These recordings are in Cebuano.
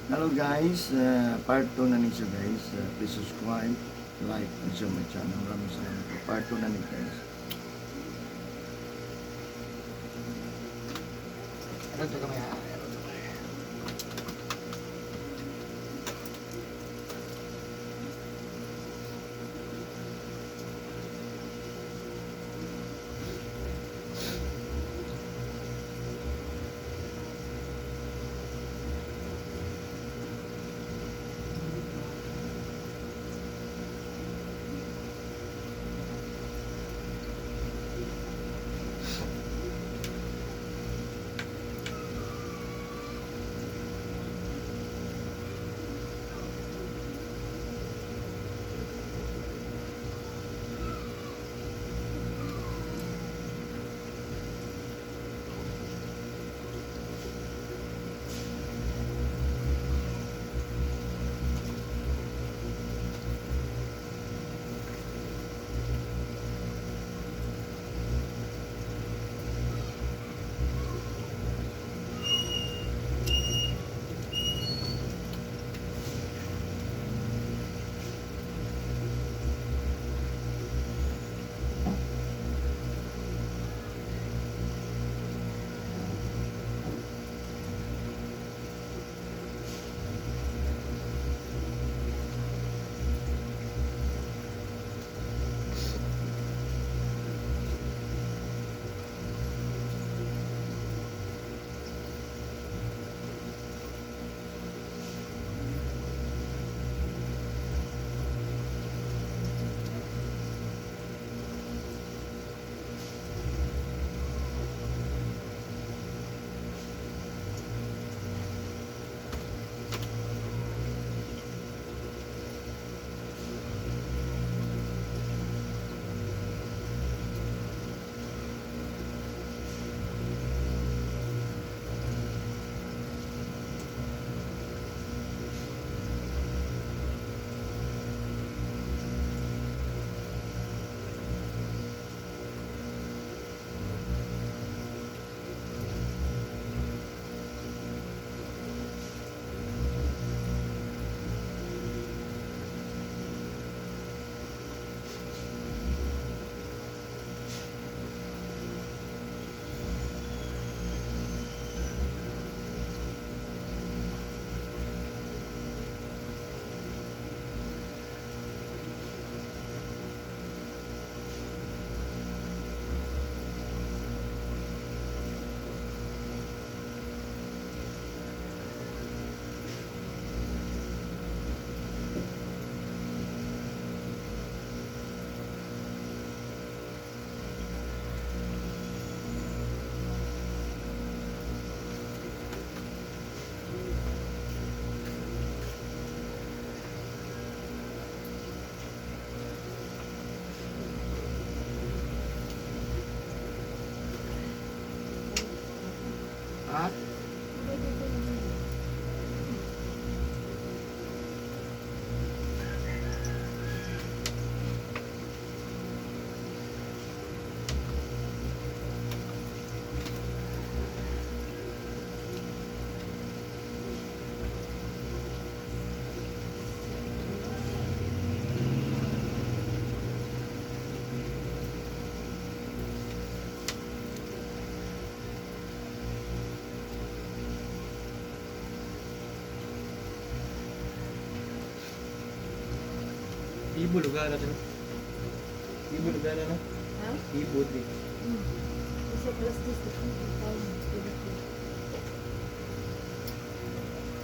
Hello guys, part 2 na ni siya, guys. Please subscribe, like, and share my channel. Maraming salamat po. Part 2 na ni, guys. Ano to kamay ha? Ano to kamay? Ha? Ibo lugar na to. Ibo lugar na no? Ha? Ibo di. Kasi alas 10 na ang taon.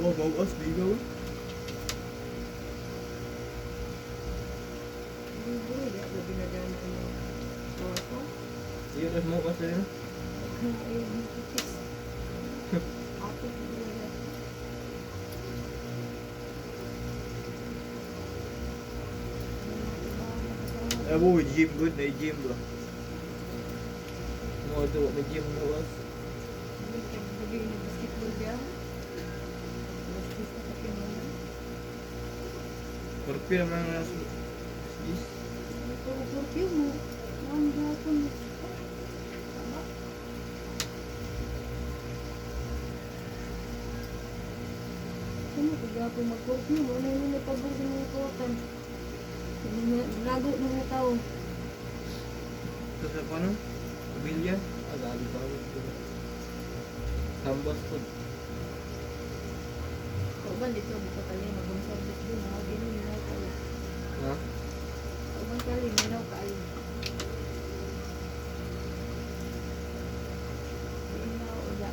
Oh, mauas bigaw. Libre, di ako binagana ang mga ko. Iyo tas mauas na. Ay, kiss. Ako, wala. Abo gym good na gym ba. Mo to may gym mauas. Naging nag-basketball biya. Alas 10 na kapinunan. Kurpi naman ang alas. Is. Puro curfew mo. Ang gapon. Tama. Ano, kagapon mag-curfew. Ano yung napabor sa mga kawatan? Lago ng mga tao. Ito sa ano? Pamilya? Ah, gabi pa ako. Tambos po. Kauban dito, dito kali, mag-home service din. Mga gano'n, minaw kayo. Ha? Kauban kali, minaw kayo. Minaw, uya.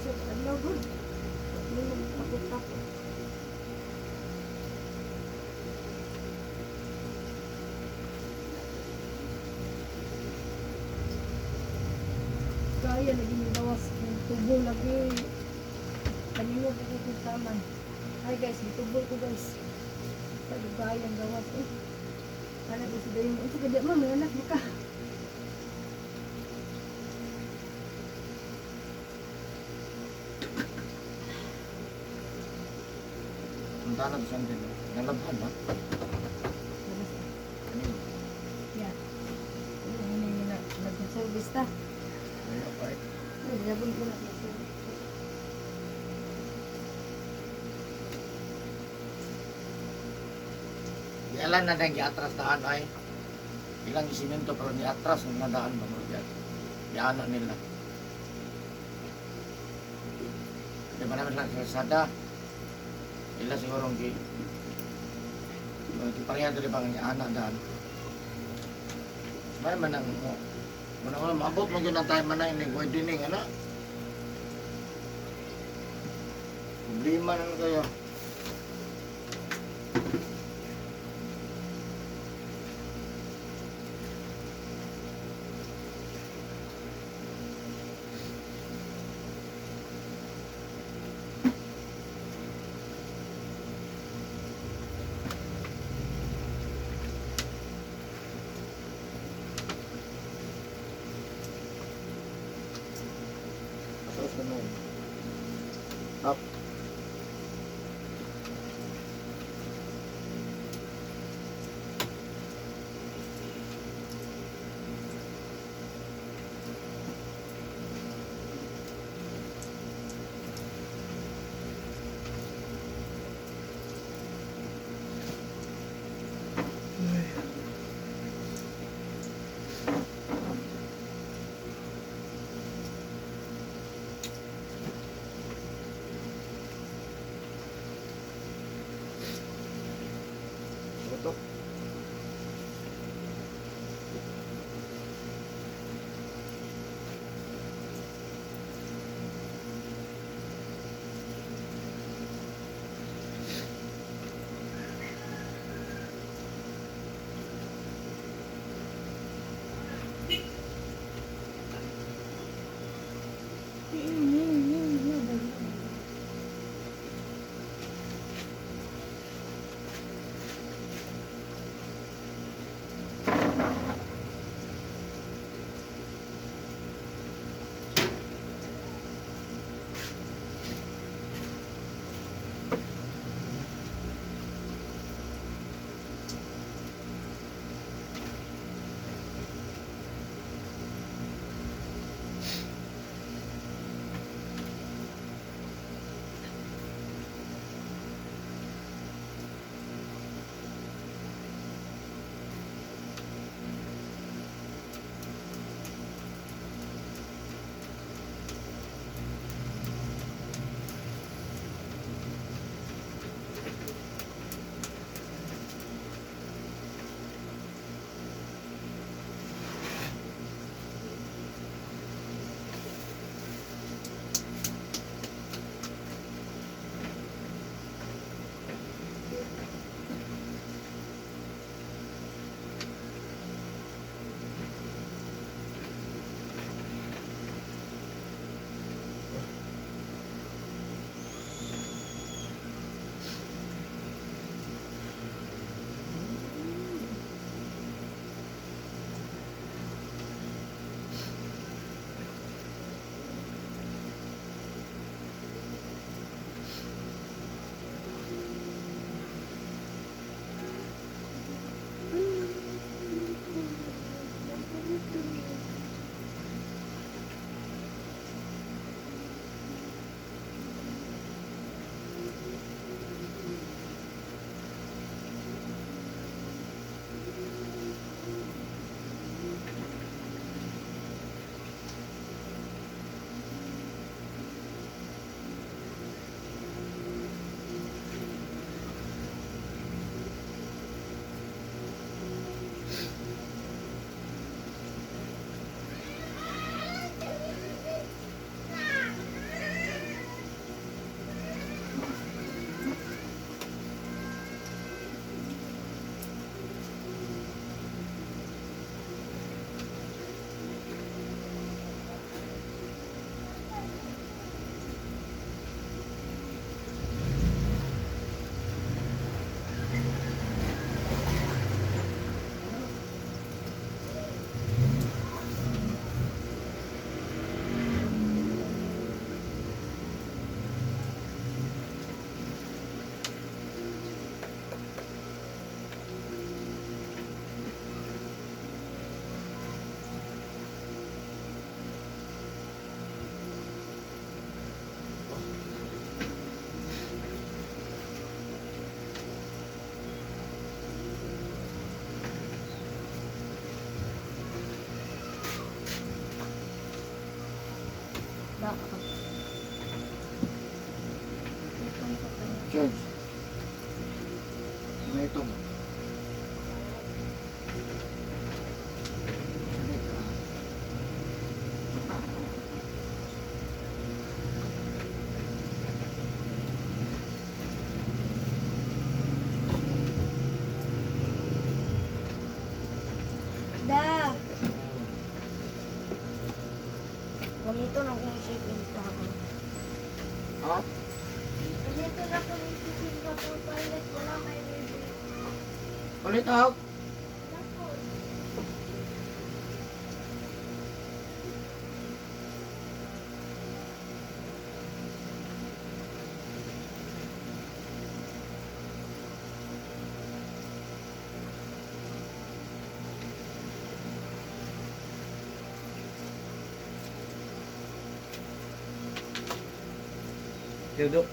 So, adlaw good. Hindi mo takot-takot. Kaya lagi ni bawas ng tubo lagi. Kanino ko kung taman. Hi guys, gitubol ko guys. Pagkaya ang gawas eh. Anak ko si Dayon. Unsa ka di ma, may anak ba ka? Punta na to sa atin. Nalabhan ba? Labas na. Ano yun? Yeah. Ano yun na nag-service ta. Ayaw pa eh. Ay, labon ko na service. Di alam na nang giatras daan ay. Ilang isimento pero ni atras na daan ba mo diyan. Diana nila. Di ba naman lang sa kalsada? Ila siguro ang gi pareha diri bang ni ana daan. May man ang mo. Muna ko maabot mo gyud ang time man ini widening ana. Problema na lang kayo. Tapos na mo. Up. Charge. Mga ito. Da. Ganito na kung isipin pa ako. Ha? Ganito na kung isipin pa ako. Toilet, wala may libre. Ulit out. Tapos, Dudok.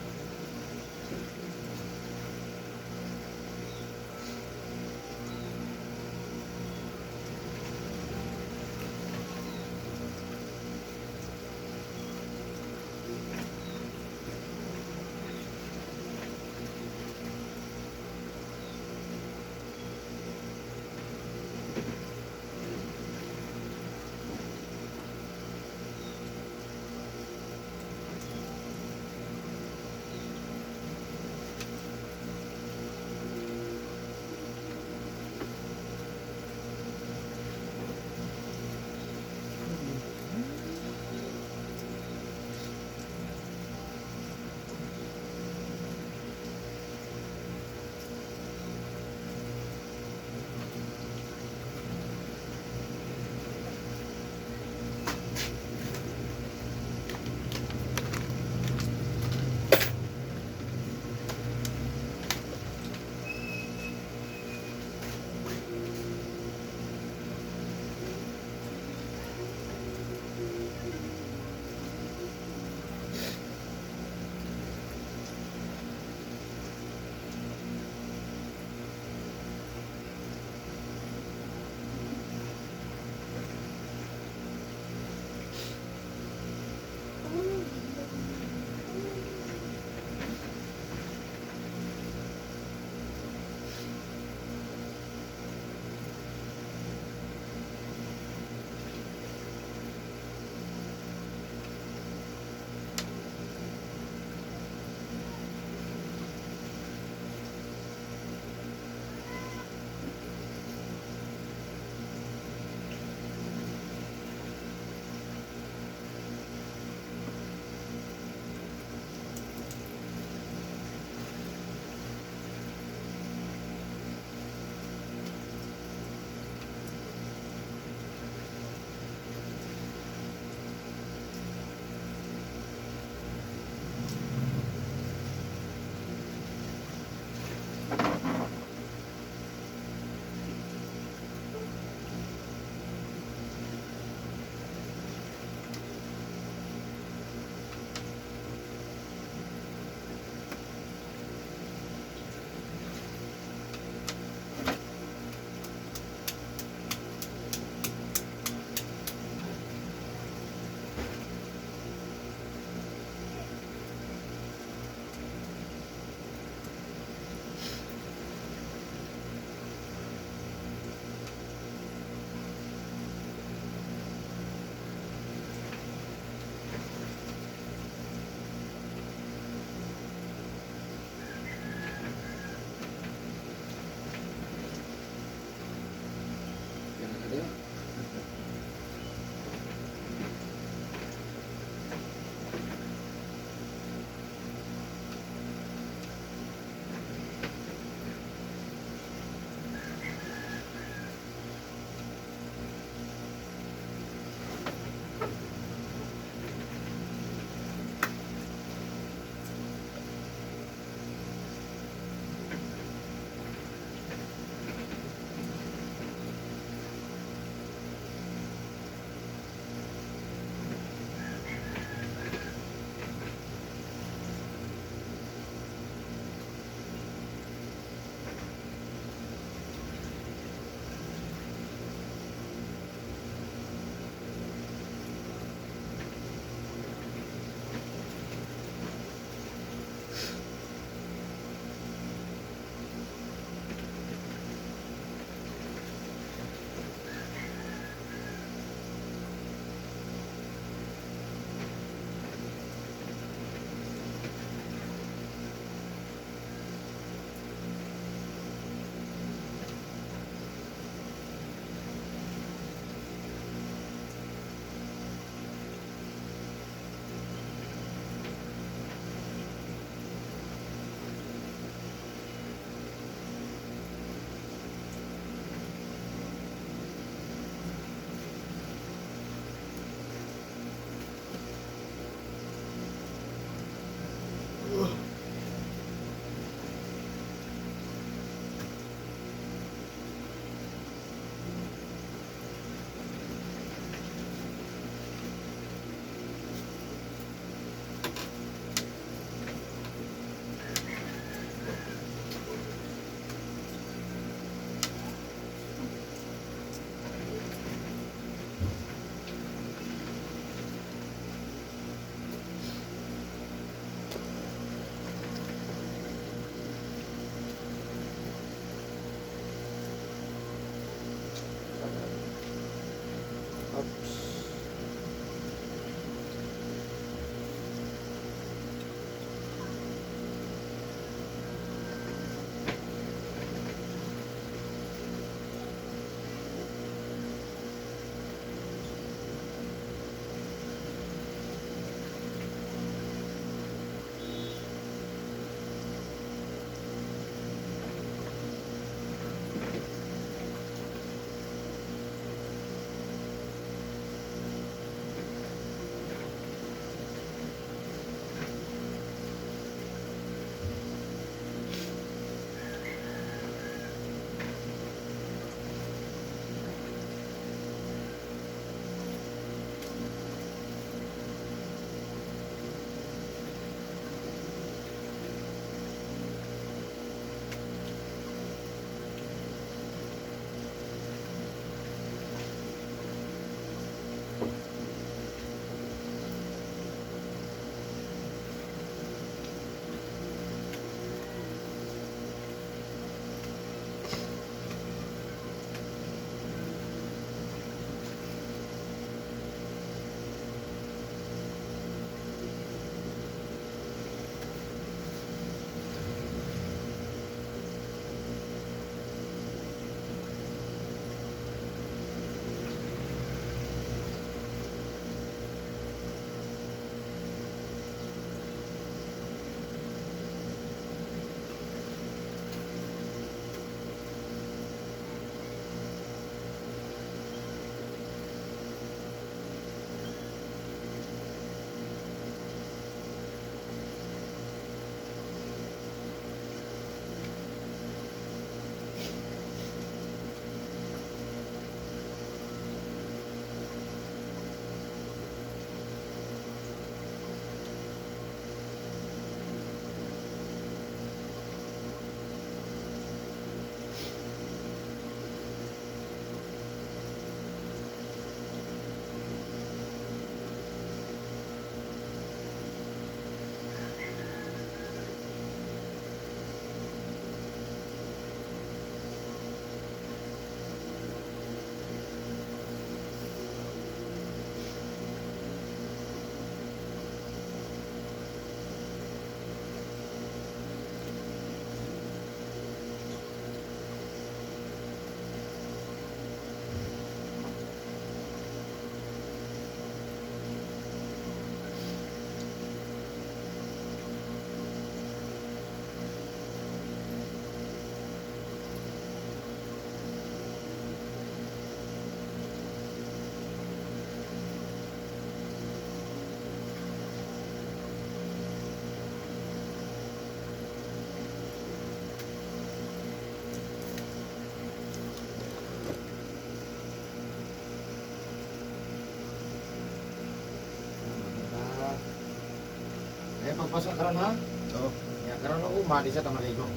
Pasa karon ha? Oo. Ya karon uma di sa ta maligo.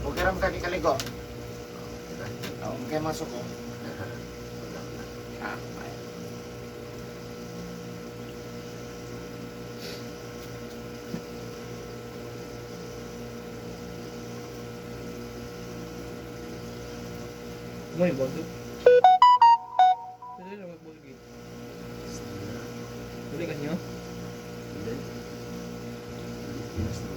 Okay ra man ka kaligo. Kita. Oh, okay masuk ko. Ah, bye. Mo yung bag. Pwede na magbulgi. Dili ka niyo? Hindi. Pilipinas na.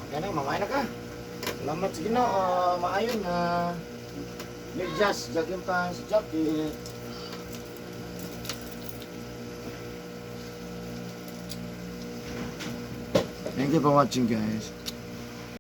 Okay na, mamay na ka. Salamat sa Ginoo, maayon na medyas, jogging pants, jacket. Thank you for watching, guys.